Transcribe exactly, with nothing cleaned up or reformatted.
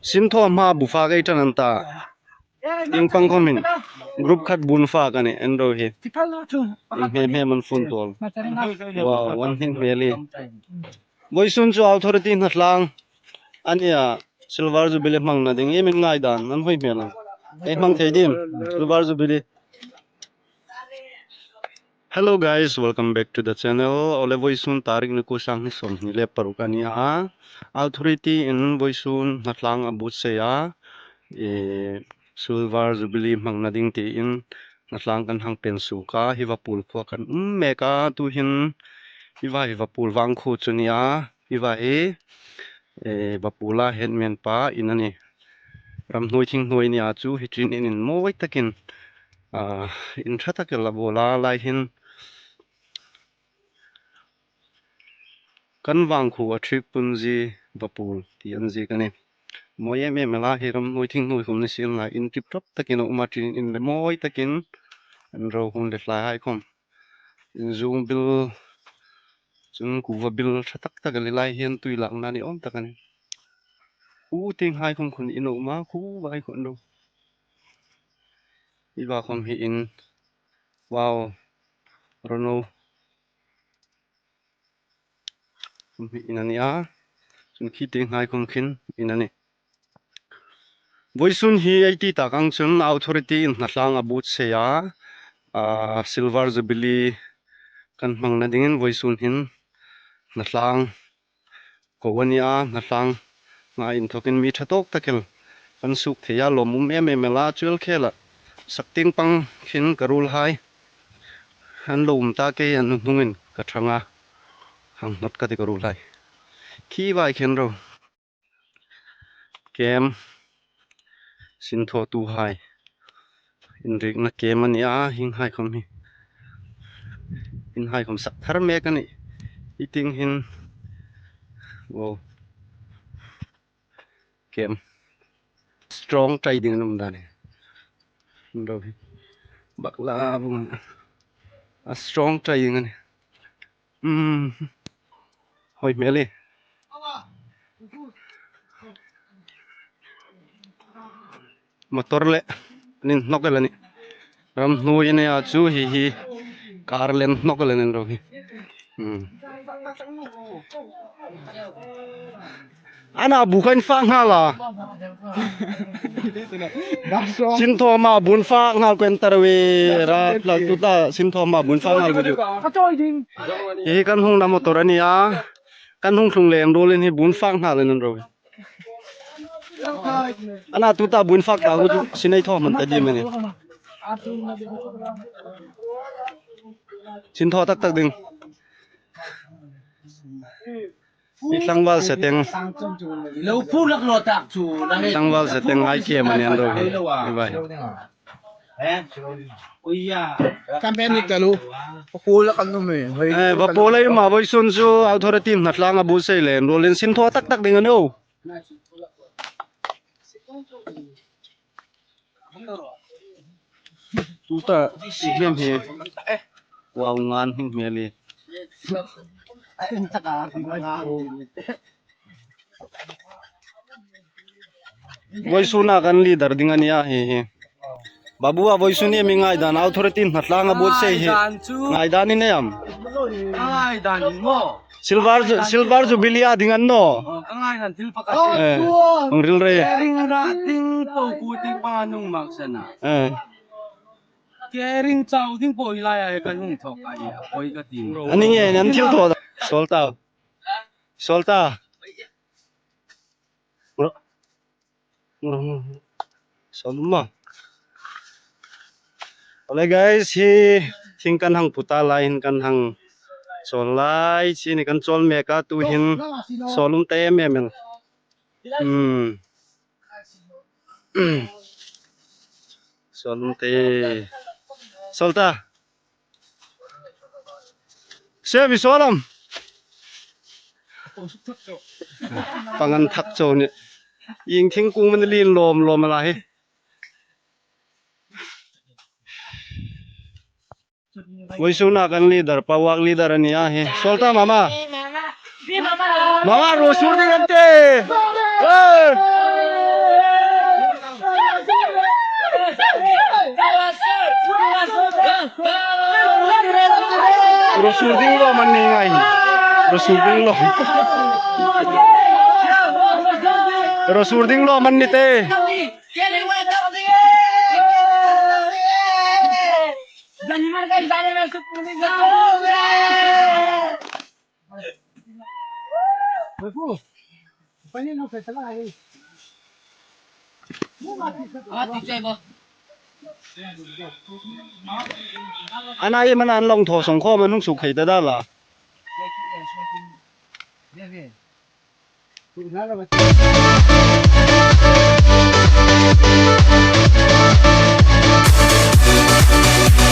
Sinthaw hma bu fak ei ṭan an ta. Tieng pang khawm hin group khat bun fak a nih, en ro hi. Hme hme man fun tawl. Wow, an hnik hmel hi. Vawisun chu authority hnathlang a nih a, Silver Jubilee hmangna ding, iem in ngaidan an hoi hmel ang? Ei hmang thei dim Silver Jubilee? Hello guys, welcome back to the channel. Awle, vawisun tarik ni kuo, sang hni sawmhni le paruk a ni a. Authority in vawisun hnathlang a buotsai a. E, Silver Jubilee hmangna ding tiin hnathlang kan hang pen suok a, hi Vapul khuoa kan um mek a, tuhin hi va hi Vapul vang khuo chu nia, hi va hi, e, Vapula headman pa in a nih. Ramhnuoi thinghnui nia chu hi ṭin in, in mawi takin, a, in ṭha tak el a bawla lai hin kan vang khuo a ṭhik pun zie Vapul ti an ziek a nih. Mawi em em el a, hi ramhnuoi thinghnui khawm ni sien la, in tip tawp takin a um a, ṭin in le mawi takin an ro hun le tlai hai khawm. In zung bil chun kuva bil ṭha tak tak a ni lai hian tui lakna ni awm tak a nih. Khu tieng hai khawm khun in a um a, khu vai khun ro. Hi va khawm hi in, wow, ro no. Khawm hi in a ni a. Chun khi tieng hai khawm khin in a nih. Vawisun hi ei ti tak ang chun authority in hnathlang a buotsai a, a, Silver Jubilee kan hmangna dingin vawisun hin hnathlang ko a ni a, hnathlang nga inthokin mi ṭha tawk tak el kan suok thei a, lawmum em em el a, chu el khela sak tieng pang khin ka ruolhai an lo um ta, kei an hnungin ka ṭhang a, hang hnawt ka ti ka ruolhai. Khi vai khin ro. Kem. Sinthawtuhai inrikna kem a ni a, hieng hai khawm hi. In hai khawm sak thar mek a nih. Hi tieng hin. Wow. Kem. Strong ṭai ding an um dan hi. Ro hi. Bakla vung. A strong ṭai ding a nih. Hmm. Hoi hmel e. Motor le an inhnawk el a nih. Ramhnuoi a ni a chu hi hi. Car le an hnawk el a nih ro hi. Hmm. Ana bu kha in fak nghal a. Sinthaw hma bu in fak nghal ko en tar ve ra, la tuta sinthaw hma bu in fak nghal ko. Hi kan hung na motor a ni a. Kan hung tlung lem ruolin hi bu in fak nghal in an ro. Ana tuta bu in fak ta hu chu sinai thaw man ta di mani. Sinthaw tak tak ding. I tlangval seteng. Lo phu lak lo tak chu. Tlangval seteng ai ke mani an ro. Hi vai. Kan pen ni ka lu. Phu lak an um e. Eh, va phu lai ma vawisun chu authority hnathlang a buotsai le ruolin sinthaw tak tak ding a ni o. Tuta sihlem hi. Wow, ngan hming hmel hi. Vawisuna kan leader ding a nia hi hi. Babu a vawisun hi mi ngaidan authority hnathlang a buotsai hi. Ngaidan chu. Ngaidan in em. Ngaidan in maw. Silver ju-, silver jubilee a ding an naw. Oh, ka ngaidan thil pakhat. Eh, hung ril re. Kering ra ding po ku ding pa nung mak sana. Eh. Kering chau ding po hi lai a kan hung thawk a hi a poi ka ti. Ani nge nan thil thaw. Sawl ta. Sawl ta. Sawl maw. Ole guys, hi thing kan hang put a lai hin kan hang chawl lai. Chu ni kan chawl mek a, tu hin sawl um ta em em el. Hmm. Sawl um ta. Sawl ta. Semi sawl am. Pangan thak chaw ni. Ieng thingkung man lien lawm lawm a la hi. Vawisuna kan leader, pawak leader a nia hi. Sawl ta mama. Mama, ro sur ding an ti. Eh. Sur ding lo man ni ngai. Ro sur ding lo. Ro sur ding lo man ni te. Ana, iem an long thaw song khawm an hung suk thei ta dal a.